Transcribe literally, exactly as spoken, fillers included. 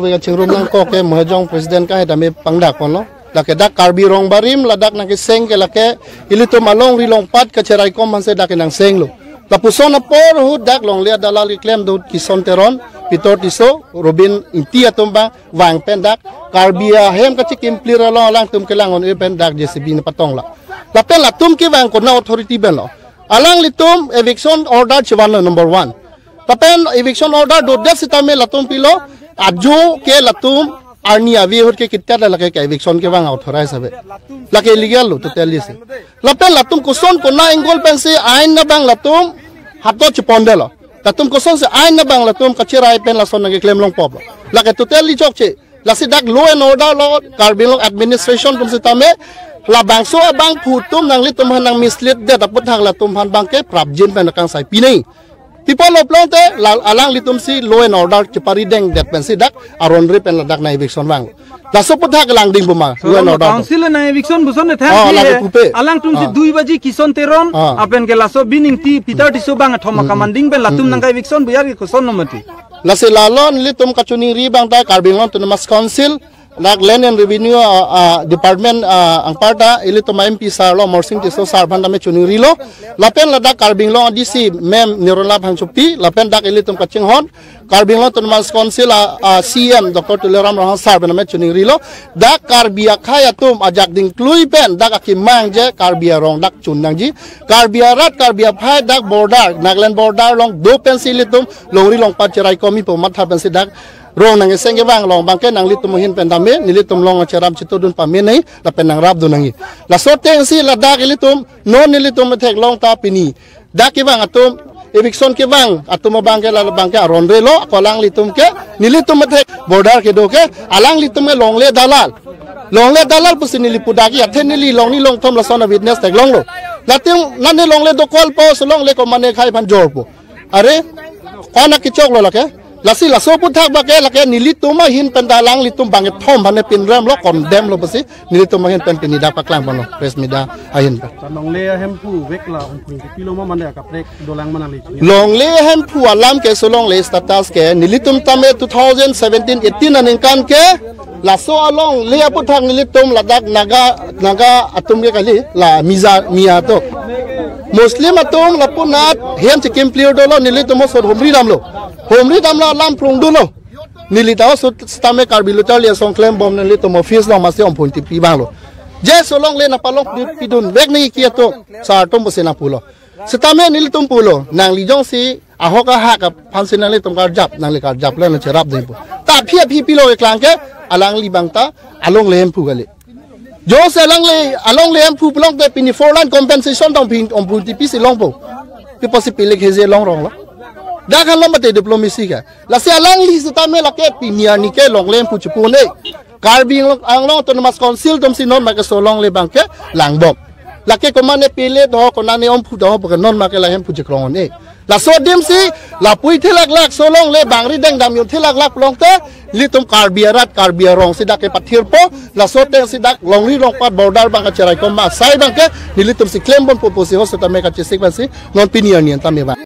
Vega chingrum nangkok ke Mohejong president ka hetame pangdak ponlo. Lake dak Karbi Rong Barim ladak nangkeseng ke lake ilitum alongri longpat kacheraikom aphansi dak ke nangsenglo. Lapuson apor ahut dak longle adalal keklem do Kison Teron, Peter Tisso, Robin Ingti atum abang vang pen dak Karbi ahem kachikimplir along alangtum kelang-un-e pen dak J C B nangpatonglo. Lapen latum kevang konat authority pen lo. Alanglitum eviction order chevanlo number one. Lapen eviction order dodet sitame latum pilo, ajo ke latum arni ave ahut ke kitia lake ke eviction kevang authorize ave. Lake illegal lo totally si. Lapen latum koson konat angle pensi ain abang latum hato chepondetlo. Latum kosonsi ain abang latum kacherai pen lason nangkeklem longpoplo. Lake totally chokche. Lasi dak law and order lo, Karbi Anglong administration atum sitame labangso abangphu atum nanglitum aphan nang mislead det aphuthak latum aphan abangke prapjin pen kangsai pinai. Pi apotlo pulote la alanglitumsi law and order cheparidengdet pensi dak aronre pen ladak nang eviction vang. Laso aphuthak langding buma law and order. Council nang eviction puson ne than Oh, lake pupe. Alangtumsi Ah. dui baji Kison Teron Ah. lapen ke laso Robin Ingti, Peter Tisso abang athom Hmm. akamanding pen latum Hmm. nangka eviction buyar ke kosonlo mati. Lasi lalo nelitum kachiningri abang ta Karbi Anglong Autonomous Council, dak Land and Revenue, ah, ah, Department, ah, anparta ilitum M P sir lo, Amarsing Tisso sir aphan tame chiningrilo. Lapen ladak Karbi Anglong D C ma'am Nirmala Phangchopi, lapen dak ilitum kachinghon Karbi Anglong Autonomous Council, ah, ah, C M Doctor Tuliram Ronghang sir aphan tame chiningrilo. Dak Karbi akhei atum ajak dingklui pen dak akemang je Karbi arong dak chun nangji. Karbi arat, Karbi aphai dak border, Nagaland border along do pensi ilitum longri longpat cheraikom-ipo matha pensi dak rong nangkeseng kevang along abangke nanglitum ahin pen tame, nelitum along cherap chetudun pamenei, lapen nangrapdun nangji. Laso atengsi ladak ilitum, non nelitum atheklong ta pini dak kevang atum, eviction kevang atum abangke la abangke aronre lo, ako alanglitum ke, nelitum athek border kedo ke, alanglitum ke longle dalal. Longle dalal pusi neli pu dak ke, athe neli longni longthom lason a-witness theklonglo. Latum nane longle dokokpo, so longle komane akhei aphan jorpo. Are, kona kechoklo lake. Lasi laso aphuthak abangke lake nelitum ahin pen ta alanglitum bangkethom aphan ne pinrem lo, condemn lo pusi nelitum ahin pen pini dak paklang ponlo press media ahin pen. Ta longle ahemphu vek la Omphu Ingti pilo ma mane akaprek dolang ma nangli chini. Longle ahemphu alam ke, so longle status ke nelitum tame two thousand seventeen eighteen aningkan ke laso alongle aphuthak nelitum ladak Naga, Naga atum ke kali, la Miza, Miya to. Muslim atum lapu anat hem chikimplir dolo, nelitum osot humri damlo. Humri damlo alam prung dunlo. Neli ta osot sitame Karbi Lo Charli Asong klembom nelitum office along masi Omphu Ingti pi abang lo. Je so longle nangpalong pi, pidun vek nangji ke atum, sir atum pusi nangpulo. Sitame nelitum pulo, nangli jongsi ahok ahak aphansi nanglitum karjap, nangli karjap le nangcherapdun pu. Ta aphi aphi pilo keklang ke, alangli abang ta alongle ahemphu kali. Jongsi alongle, alongle ahemphu pulote pini four line compensation ta Omphu, Omphu Ingti pisi longpo. Pi apotsi pilik heje longrong lo. Dak han lo mate diplomacy ke. Lasi alangli sitame lake pini arni ke longle ahemphu chipu-un-e. Karbi Anglong, Anglong Autonomous Council atumsi non make so longle abangke langbom. Lake komane pele do, konane omphu do, puke non make la ahemphu chikrong-un-e. Laso adimsi, lapu-i thilak lak, so longle bangri dengdam yun thilak lak pulote, nelitum Karbi arat, Karbi arong si dak kepathirpo, laso atengsi dak longri longpat border abang kacheraikom asai abangke, nelitumsi klembompo pusi ho sitame kachesik pensi, non pini arni an tame abang.